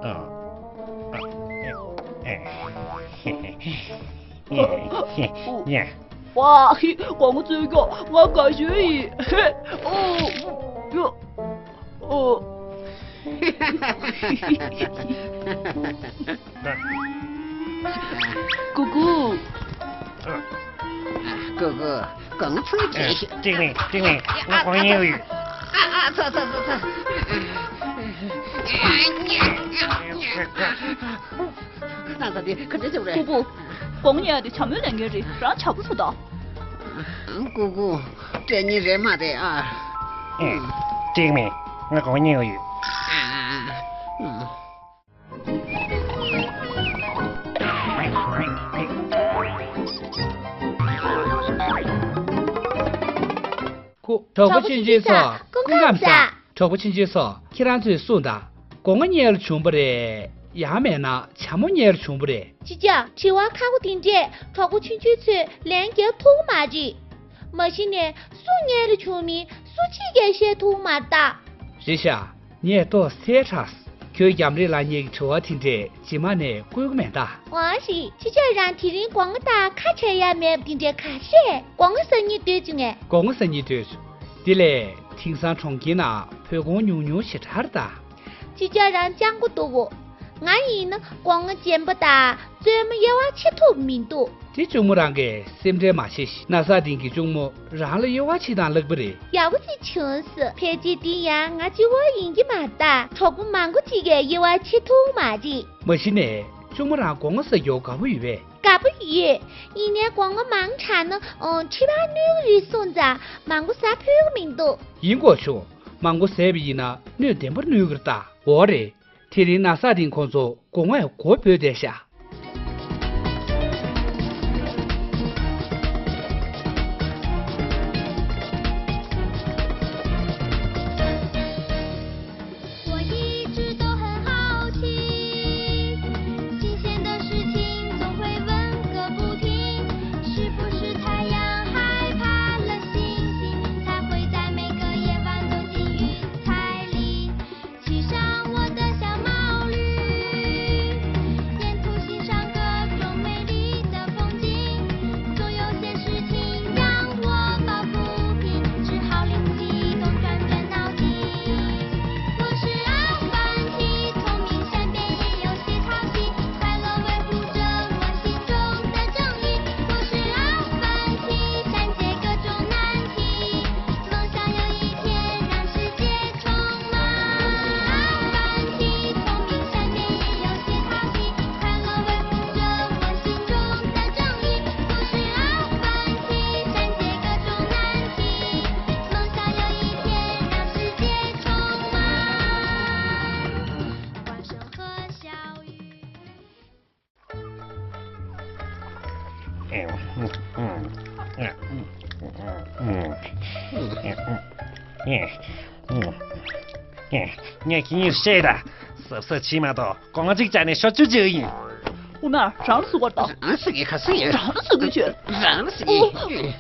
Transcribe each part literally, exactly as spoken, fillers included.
ཨ། ཨ། ཨ། ཨ། ཨ། ཨ། ཨ། ཝ། སྒོ་ང་ཚོའི་སྐྱོ་ང་དགའ་ཤོས་ཡིན། ཨོ། ཡོ། ཨོ། ཀུ་ཀུ། ཀུ་ཀུ། སྒོ་ང་ཚོའི་སྐྱོ། ཅིག་མིན་ཅིག་མིན། ང་སྒོ་ང་ཉལ་ཡོད། ཨ། ཨ། ཚ་ཚ་ཚ་ཚ། ན་ཚ་དེ་ག་འདྲ་བྱུང་རེད། ཀུ་ཀུ། སྒོ་ང་ཉལ་ཡ་དེ་བྱ་མོའི་ལས་འགན་རེད། རང་བྱ་ཀུ་ཚོ་དང་། ཀུ་ཀུ། སྐྲན་ནི་རེད་མ་རེད་ཨ། ཨེ། ཅིག་མིན། ང་སྒོ་ང་ཉལ་ཡོད། ཨ། ཨ། ཁོ། གྲོགས་པོ་ཆུང་ཆུང་ཚོ་སྐུ་ཁམས་བཟང་། གྲོགས་པོ་ཆུང་ཆུང་ཚོ། ཁྱེད་རང་ཚོས་གསུངས་དང་། སྒོ་ང་ཉལ་བྱུང་བ་རེད། ཡང་མེད་ན་བྱ་མོ་ཉལ་བྱུང་བ་རེད། ཅི་བྱ། དྲི་བ་ཁག་པོ་དེ་འདྲས་གྲོགས་པོ་ཆུང་ཆུང་ཚོས་ལན་རྒྱག་ཐུབ་མ་རེད། མ་གཞི་ནས་སུ་ཉལ་བྱུང་མིན་སུ་གཅིག་གིས་བཤད་ཐུབ་མ་རེད་ད། རེད་ཤག་ངས་ཏོག་སེ་དྲགས། ཁྱོད་རྒྱམ་རི་ལ་ཉེ་གི་དྲི་བ་དེ་འདྲས་རྗེས་མ་ནས་བཀོད་གི་མེད་ད། འོ་ཞིག་ཅི་བྱ། རང་དེ་རིང་སྒོ་ང་དང་ཁ་བྱེལ་ཡ་མེད་པ་དེ་འདྲས་ག་རེ་རེད། སྒོ་ང་ཟ་སྙིང་འདོད་བྱུང་ངས། སྒོ་ང་ཟ་སྙིང་འདོད་བྱུང་། དེ་ལས་དེང་སང་གྲོང་ཁྱེར་ནང་བོད་གོང་ཉུང་ཉུང་ཞེ་དྲག་རེད་ད། ཅི་བྱ། རང་སྤྱང་པོ་འདུག་གོ། ང་ཡིན་ན་སྒོ་ང་རྗེན་པ་དང་བཙོན་མ་དབྱེ་བ་ཕྱེ་ཐུབ་མི་འདུག་དེ་གཅུང་མོ་རང་གིས་སེམས་ཁྲལ་མ་བྱེད་ཤིག་ན་ཚ་དེང་གི་གཅུང་མོ་རང་ལ་དབྱེ་བ་ཕྱེ་སྟངས་ལེགས་པ་རེད། ཡག་པོ་ཅིག་བྱུང་སོང་། ཕལ་ཆེར་འདི་ཡང་ང་གཅིག་པོ་ཡིན་གྱི་མ་རེད་ད། གྲོགས་པོ་མང་པོ་ཅིག་གིས་དབྱེ་བ་ཕྱེ་ཐུབ་མ་རེད། མ་གཞི་ནས་གཅུང་མོ་རང་སྒོ་ང་ཟ་རྒྱུ་དགའ་པོ་ཡོད་པས། དགའ་པོ་ཡོད། ཡིན་ནའི་སྒོ་ང་མང་དྲགས་ན་ཨང་མཁྲིས་པ་གནོད་ཀྱི་རེད་གསུངས་ཙང་མང་པོ་ཟ་ཕོད་ཀྱི་མི་འདུག་ཡིན་དགོས་བྱུང་། མང་པོ་ཟས་པ་ཡིན་ན་སྣོད་བདེ་པོར་གནོད་ཀྱི་རེད་ད། འོ་རེད། དེ་རིང་ན་ཚ་དེང་ཁོང་ཚོ་སྒོ་ངས་མགོ་བོས་བསྡད་ཤག我一直都很好奇，新鲜的事情总会问个不停。是不是太阳害怕了星星，才会在每个夜晚躲进云彩里？ 系上我的小毛驴，沿途欣赏各种美丽的风景。总有些事情让我抱不平，只好另起一动转转脑筋。我是老番茄，聪明善变，也有些淘气。 快乐维护着我心中的正义。我是老番茄，善解各种难题。梦想有一天让世界充满。我是老番茄，聪明善变，也有些淘气。快乐维护着我心中的正义。我是老番茄，善解各种难题。梦想有一天让世界充满。万圣和小雨。 ངས་ཁྱེད་གཉིས་བཤད་ད། གཟབ་གཟབ་བྱེད་མ་གཏོགས་སྒོ་ང་གཅིག་བཅག་ནས་ཤོག་བཅུ་བཅུ་ཡིན། དབུ་མ། རང་ལ་ཟུག་པར་གཏོང་། རང་ལ་ཟུག་གི་ག་ཟུག་ཡོད། རང་ལ་ཟུག་གི་བྱོས། རང་ལ་ཟུག་གི།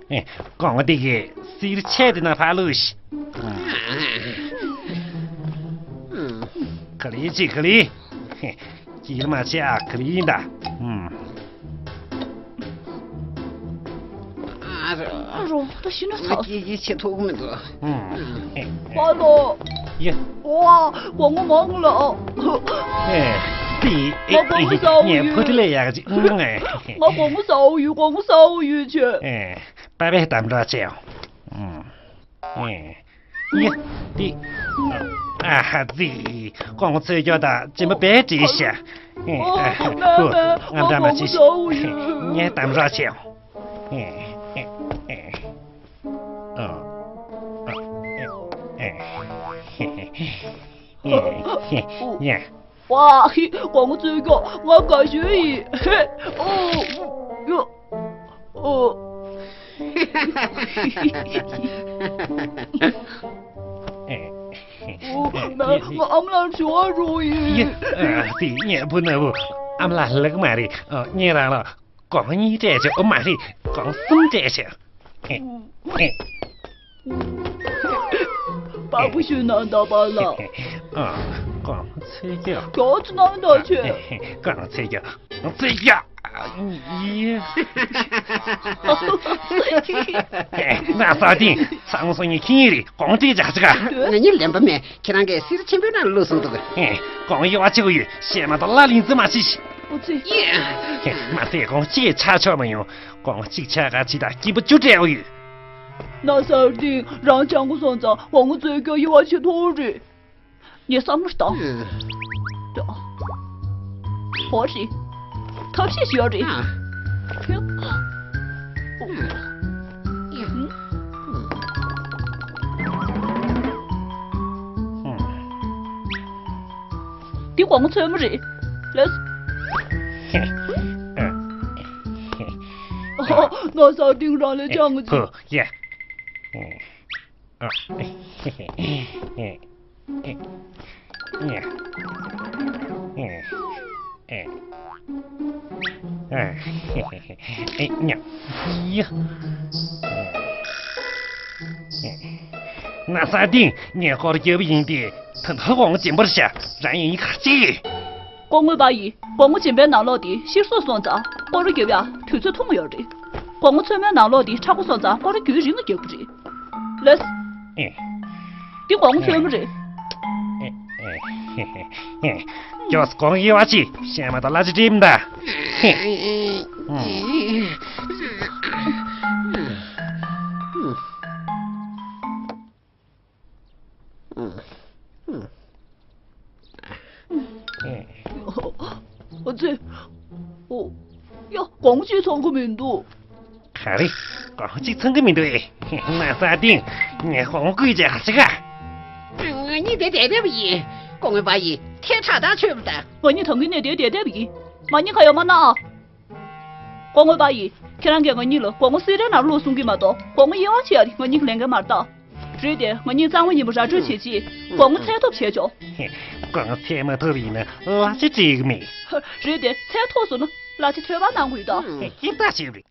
ཨོ། སྒོ་ང་དེ་གའི་གསེར་ཆས་དེ་ན་ཕར་ལུས་ཤིག་ག་ལེ་ཅིག་ག་ལེ། སྐྱིད་མ་བྱེད་ཨ། ག་ལེ་ཡིན་ད། ཨ་རོ། ཨ་རོ། ད་ཤི་ན་ཚ། སྐྱིད་སྐྱིད་བྱེད་ཐུབ་ཀྱི་མི་འདུག་ཨ་རོ། ཡ། ཝ། སྒོ་ང་མང་ལ། ཨེ། ཏི། ང་སྒོ་ང་ཟ་འོ་ཡོད། ངས་ཕོ་ཏི་ལས་ཡག་ཅིག་ང་སྒོ་ང་ཟ་འོ་ཡོད། སྒོ་ང་ཟ་འོ་ཡོད་ཆེ། ཨེ། པ་པའི་དམ་དྲག་བྱེད། ཨེ། ཡ། ཏི། ཨ་ཧ་ཙི། སྒོ་ང་ཚོས་སྐྱོ་དང་སྦྱིན་པ་བས་བྲིས་ཤག་ཨེ། ཨ་ཧ། ཀུ། ང་འདྲ་མ་བྱེད། ངས་དམ་དྲག་བྱེད། ཨེ། ཨེ། ཨེ། ཨ། ཨ། ཨེ། ཨེ། ཡ། ཝ། སྒོ་ང་ཚོས་སྐྱོ་ང་དགའ་ཤོས་ཡིན། ཨོ། ཡ། ཨོ། ང་ཨ་མ་ལགས་ཞུ་བ་རོགས་ཡིན། ཡ། ཨ། དེ་ཉེ་བུ་ན་བུ། ཨ་མ་ལགས་ལགས་མ་རེད། ཨ། ཉེ་རང་ལ་གོང་གཉིས་སྤྲད་བྱས། ཨོ་མ་རེད། གོང་གསུམ་སྤྲད་བྱས། ཨེ། ཨེ། པགས་པ་བཤུས་གནང་དང་པ་ལགས། ཨ། གོང་ཚད་རྒྱ། ཁྱོད་ཚོ་གནང་དང་ཆེ། ཨེ། གོང་ཚད་རྒྱ། གོང་ཚད་རྒྱ། ཡེ། ཨེ། ན་ས་ཏིང་། ཚང་སོ་ཉི་ཁྱི་རེད། གོང་སྤྲད་བྱ་ཅི་ག་ང་གཉིས་ལན་པ་མེད། ཁྱེད་རང་གིས་གསེར་ཆེན་པོའི་ནང་བླུགས་སོང་འདུག་ཨེ། གོང་དབྱེ་བ་ཕྱེ་གི་ཡོད། གཞས་མ་དང་གླ་ལེན་རྩིས་མ་བྱེད་ཤིག་ཨོ་ཙི། ཨེ། མ་ཟད་གོང་གཅིག་ཆག་ཆོག་མ་ཡོང་། གོང་གཅིག་ཆག་ག་ཅི་ད་སྐྱིད་པོ་བཅུ་སྤྲད་ཡོད། ན་ས་ཏིང་། རང་ཆག་གི་སོང་ཙང་གོང་ཚད་རྒྱ་དབྱེ་བ་ཕྱེ་ཐུབ་རེད། ངས་བསམ་བློ་བཏང་། ཨ། འོ་རེད། ཐབས་ཤེས་ཤིག་ཡོད་རེད། ཨ། ཁྱོད། འདི་གོང་ཚོད་མ་རེད། ལགས། ཨོ། ན་ས་ཏིང་། རང་ལས་ཆག་གི་ཅི། ཧོ་ཡ། ཨ། ན་ས་ཏིང་། ངས་སྐོར་རྒྱབ་ཡིན་ཏེ། ད་ལྟ་གོང་སྦྱིན་པར་བྱ། རང་ཡིན་ཁ་ཅིག་སྐུ་ངོ་པ་ཡིས་སྒོར་མོ་སྦྱིན་པའི་ནང་ལོགས་དེ་ཤི་སོང་སོང་ཙང་སྐོར་ར་རྒྱབ་ཡ་དུས་ཚོད་ཐུང་ཡོད་རེད། སྒོར་མོ་ཚོད་མའི་ནང་ལོགས་དེ་མཁྲེགས་པོ་སོང་ཙང་སྐོར་ར་རྒྱུན་རིང་ལ་རྒྱབ་ཀྱི་རེད། ལགས། ཨེ། འདི་སྒོར་མོ་ཚོད་མ་རེད། ཨེ། ཨེ། ཨེ། ཨེ། ཁྱོད་གོང་དབྱེ་བ་ཕྱེ། གཞས་མ་དང་གླ་ཆ་སྤྲད་མི་གདའ། ཧེ། ཨེ། ཨེ། ཨ་ཙི། ཨོ། ཡ། གོང་གཅིག་ཚང་གི་མི་འདུག་ག་རེ། གོང་གཅིག་ཚང་གི་མི་འདུག་ཨེ། ན་ས་ཏིང་། ངས་གོང་བརྐུས་བྱས་ཧ་ཅི་ག་ང་གཉིས་དེ་བསྡད་བསྡད་པ་ཡིན། སྐུ་ངོ་པ་ཡིས་ཐལ་ཁྲག་ཐག་ཆོད་པ་དང་། ང་གཉིས་ད་གིན་ནས་དེ་བསྡད་བསྡད་པ་ཡིན། མ་ཉེས་ཁ་ཡོད་མ་གནང་ཨ། སྐུ་ངོ་པ་ཡིས་ཁྱེད་རང་གིས་ང་གཉིས་ལ་སྒོར་མོ་གསེར་རའི་ནང་བླུགས་གསུང་གི་མ་གཏོགས། སྒོར་མོ་དབྱེ་བ་ཕྱེ་ཡ་དེ་ང་གཉིས་ཀྱི་ལས་འགན་མ་རེད་ད། རེད་དེ། ང་གཉིས་གཙང་མ་ཡིན་པ་ར་སྤྲོད་བྱེད་ཅིག་སྒོར་མོ་འཚོལ་ཐབས་བྱེད་ཆོག་སྒོར་མོ་འཚོལ་མ་ཐུབ་ཡིན་ན་གླ་ཆ་སྤྲད་གི་མེད། རེད་དེ། འཚོལ་ཐུབ་སོང་ན་གླ་ཆ་ཐོལ་པར་གནང་གི་ཡོད་ད། ཧེ། ཧེ། ད་ཞིག་རེད།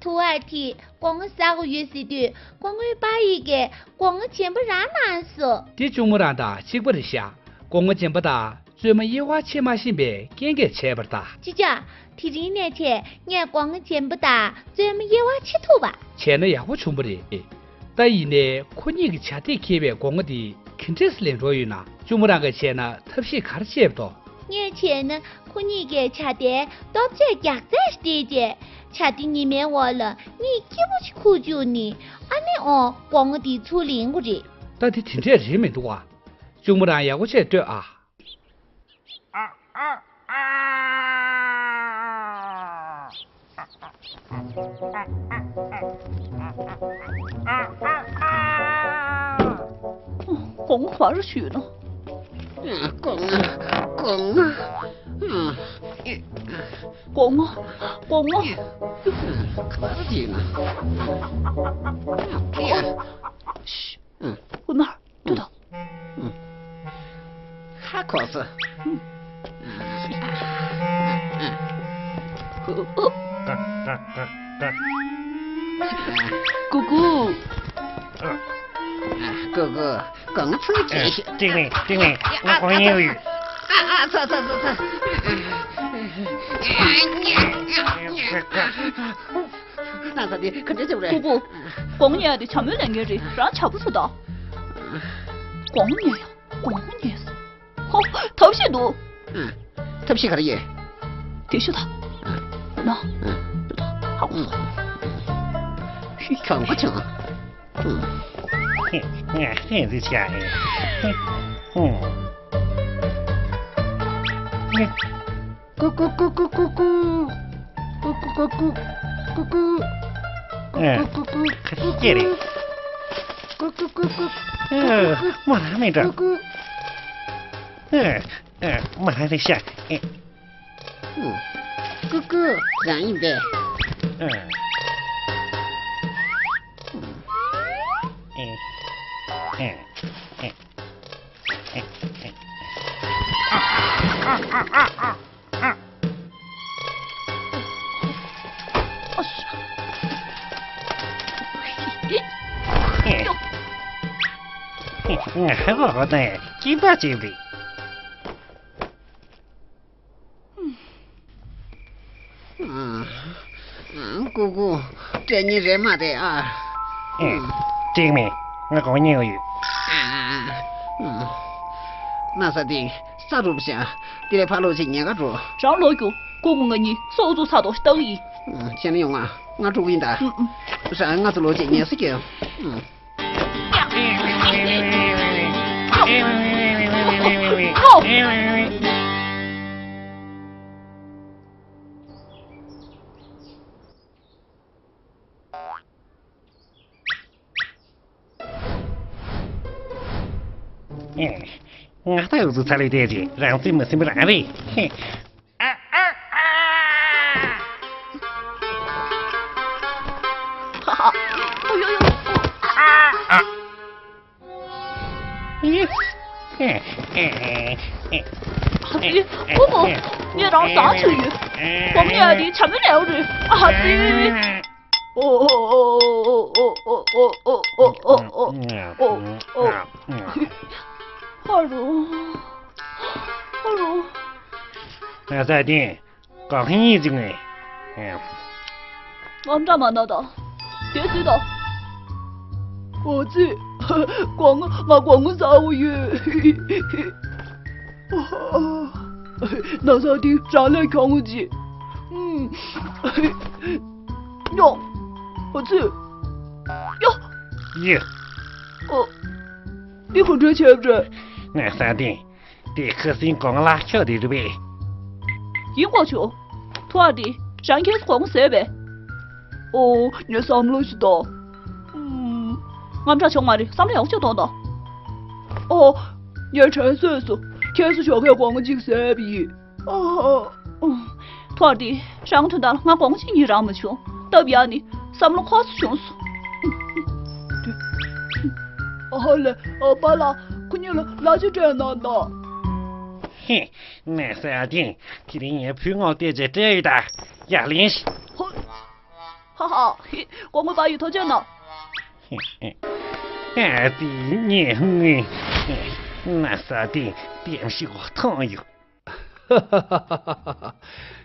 ཐུ་བ་དེས་སྒོར་མོ་ཟ་དགོས་ཡོད་ཟེར་དུས་སྐུ་ངོ་པ་ཡིས་ཀྱིས་སྒོར་མོ་སྦྱིན་པ་རང་གནང་སོང་། དེ་གཅུང་མོ་རང་དང་གཅིག་པ་རེད་ཤག་སྒོར་མོ་སྦྱིན་པ་དང་བཙུན་མ་དབྱེ་བ་ཕྱེ་མ་ཤེས་པའི་རྐྱེན་གྱིས་བྱས་པ་རེད་ད། ཅི་བྱ། དེ་རིང་ནས་བྱས་ངས་སྒོར་མོ་སྦྱིན་པ་དང་བཙུན་མ་དབྱེ་བ་ཕྱེ་ཐུབ་པ། བྱས་ན་ཡག་པོ་བྱུང་བ་རེད། ད་ཡིན་ནའི་ཁོ་གཉིས་ཀྱི་བྱ་ཐེངས་འཁེལ་བའི་སྒོར་མོ་དེ་ག་འདྲས་སེ་ལེན་འགྲོ་ཡོད་ན། གཅུང་མོ་རང་གིས་བྱས་ན་ཐབས་ཤེས་ག་རེ་བྱས་པ་འདུག་ངས་བྱས་ན་ཁོ་གཉིས་ཀྱི་བྱ་ཐེངས་ལྟོ་ཆས་རྒྱག་རྩལ་ཞིག་སྤྲད་རྗེས། བྱ་ཐེངས་ཉི་མའི་འོག་ལ་གཉིད་སྐྱིད་པོ་ཞིག་ཁུག་བཅུག་ནས། ཨ་ནི་ཨོ། སྒོར་མོ་དེ་ཚུར་ལེན་དགོས་རེད། ད་དེ་དེ་འདྲས་རེད་མི་འདུག་བ། གཅུང་མོ་རང་ཡག་པོ་བྱས་ལྟོས་ཨ། སྒོར་མོ་ག་རེ་བྱས་ན། སྒོར་མོ། སྒོར་མོ། སྒོར་མོ། སྒོར་མོ། ག་རེ་བྱས་ན། ཁོ་ན། ལྟོས་དང་། ཧ་གོ་སོང་། ཀུ་ཀུ། ཀུ་ཀུ། སྒོར་མོ་ཚུར་སྐྱེལ། ཀྲིག་མིག་ཀྲིག་མིག་ང་སྒོར་མོ་ཡིན། ཨ་ཨ་ཚ་ཚ་ཚ་ཚ། ན་ཚ་དེ་ག་འདྲ་བྱེད་པ་རེད། ཀུ་ཀུ། སྒོར་མོ་ཉོ་ཡ་དེ་བྱ་མོའི་ལས་འགན་རེད། རང་བྱ་པོ་བཟོ་དང་། སྒོར་མོ་ཉོ་ཡ། སྒོར་མོ་ཉོས་སོང་། ཧོ། ཐབས་ཤེས་འདུག་ཨ། ཐབས་ཤེས་ག་རེ་ཡོད། དེ་ཤོད་དང་། ཨ། ན། ཨ། ཧ་གོ་སོང་། གྱོང་པོ་བྱུང་། ཧེ། ངས་ཧེ་ཟེར་བྱ་ཨེ། ཧེ། ཧུང་། ཧེ། ཀུ་ཀུ་ཀུ་ཀུ། ཀུ་ཀུ་ཀུ་ཀུ། ཀུ་ཀུ། ཨ། ཀུ་ཀུ་ཀུ་ཀུ། ཁ་ཤས་རེད། ཀུ་ཀུ་ཀུ་ཀུ། ཨ། མོ་རང་མིན་འགྲོ། ཀུ་ཀུ། ཨ། ཨ། མོ་རང་རེད་ཤག་ཨེ། ཀུ་ཀུ། རང་ཡིན་པས། ཨ། ང་ཧ་གོ་གོ་དང་སྐྱིད་པ་ཅིག་རེད། ཀུ་ཀུ། སྤྲད་ཉེན་རེད་མ་རེད་ཨ། ཨེ། ཅིག་མིན། ང་གོ་ཉེན་ཡོད། ན་ས་དེ་ས་རུབ་ཤག་དེ་ལས་ཕ་ལོ་ཅིག་ཉལ་ག་འགྲོ། རང་ལོག་རྒྱུ། ཀུ་ཀུ་ང་གཉིས་སོ་ཚུགས་ཚ་དོ་ལྟ་གི་ཡིན། ཁྱེད་ནི་ཡོང་ང་། ང་འགྲོ་གི་ཡིན་ད། རང་ང་ཚོ་ལོ་ཅིག་ཉལ་ས་ཀྱི། ང་ད་འུ་ཚོ་ཚ་ལུག་དེ་རེད། རང་བཙན་མི་སེམས་པ་རང་རེད། ཧ་ཧ། ཨོ་ཡོ་ཡོ། ཨ་ཙི། ཀུ་ཀུ། ངས་རང་བཟང་བྱུང་ཡོད། སྒོམ་ཉལ་དེ་བྱ་མོའི་ལེའུ་རེད། ཨ་ཙི། ཨོ། ཨ་རོ། ཨ་རོ། ང་ས་དེ། གང་ཡིན་ཅིག་ནས། ཨེ། དངངས་སྐྲག་མ་གནང་དང་། དེ་སུས་དང་། འོ་ཙི། སྒོ་ང་ང་སྒོ་ང་ཟ་འོ་ཡོད། ན་ས་དེ་རང་ལས་ཁྱོང་ངུ་ཅི། ཉོ། འོ་ཙི། ཡོ། ཡོ། འོ། འདི་ག་འདྲ་བྱས་པ་རེད། ན་ས་དེ། དེ་ཁ་སང་གོང་ལ་ཁྱོད་དེ་རེད་པས། ཡིན་གོ་ཆོ། ཐུ་ཨ་དེ་རང་ཁྱེད་གོང་ཟེར་བས། ཨོ། ངས་བསམ་བློ་ཞིག་གཏོང་། ཨུམ། དངངས་སྐྲག་བྱུང་མ་རེད། བསམ་བློ་ཡག་ཆོ་གཏོང་དང་། ཨོ། ངས་དྲན་གསོས་སུ་ཁྱེད་སུ་ཞོགས་ཀས་གོང་གཅིག་ཟེར་བ་ཡིན། ཨོ། ཐུ་ཨ་དེ་རང་དོན་དག་ལ་ང་གོང་གཅིག་གཉིས་རག་མ་བྱུང་། སྟབས་ཡག་ནི་བསམ་བློ་འཁོར་སུ་བྱུང་སོང་། ཨ་ཧ་ལས། ཨ་པ་ལགས། ཁོ་གཉིས་ལ་གླ་ཆ་སྤྲད་གནང་དང་། ཧེ། ནས་ཟ་ཐེངས་དེ་རིང་ངའི་བུ་ངོ་བལྟས་རྗེས་སྤྲད་ཡོད་ད། ཡར་ལེན་ཞིག་ཧ་ཧ། ཧེ། སྒོར་མོ་པ་ཡོད། ཐུགས་རྗེ་གནང་། ཨ་ཙི། ངས་ངས། ན་ས་དེ་ལྟད་ཤིག་གོ་ཐོང་ཡོད།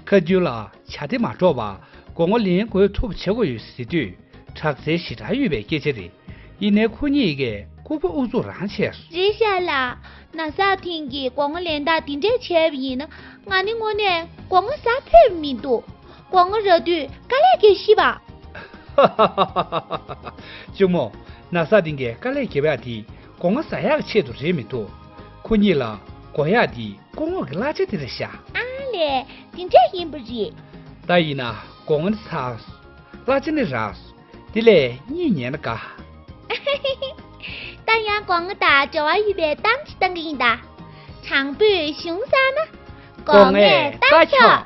ཁ་རྒྱུན་ལ་བྱ་དེ་མ་འགྲོ་བ་སྒོར་མོ་ལེན་དགོས་ཐུབ་བྱེད་དགོས་ཡོད་ཟེར་དུས་དྲག་རྩལ་ཞེ་དྲག་ཡོད་པའི་སྐད་ཆ་རེད། ཡིན་ནའི་ཁོ་གཉིས་ཀས་ལྐུགས་པ་ཨུ་ཚུགས་རང་བྱས་སོང་། རེད་ཤག་ལགས། ན་ས་ཐེངས་ཀྱི་སྒོར་མོ་ལེན་སྟངས་དེ་འདྲས་བྱས་པ་ཡིན་ན་ང་ནི་དངོས་གནས་སྒོར་མོ་ཟ་ཕོད་མི་འདུག་སྒོར་མོ་རག་དུས་དཀའ་ལས་རྒྱག་ཤི་བ། གཅུང་མོ། ན་ས་དེ་གས་དཀའ་ལས་རྒྱབ་ཡག་དེ་སྒོར་མོ་ཟ་ཡག་ཆེད་དུ་རེད་མི་འདུག་ཁོ་གཉིས་ལ་དགོས་ཡག་དེ་སྐུ་ངོ་གི་གླ་ཆ་དེ་རེད་ཤག་ཨ་ལས། དེ་འདྲ་ཡིན་པ་རེད། ད་ཡིན་ན་སྒོར་མོ་ནི་ཚར། གླ་ཆ་ནི་རག་སོང་། དེ་ལས་གཉིད་ཉལ་ན་དགའ། ད་ཡང་སྒོར་མོ་དང་འབྲེལ་བ་ཡོད་པའི་གཏམ་ཞིག་བཏང་གི་ཡིན་ད། དྲང་པོས་གཞུང་བསྲང་ན། སྒོར་མོས་རྟ་འཁྱོག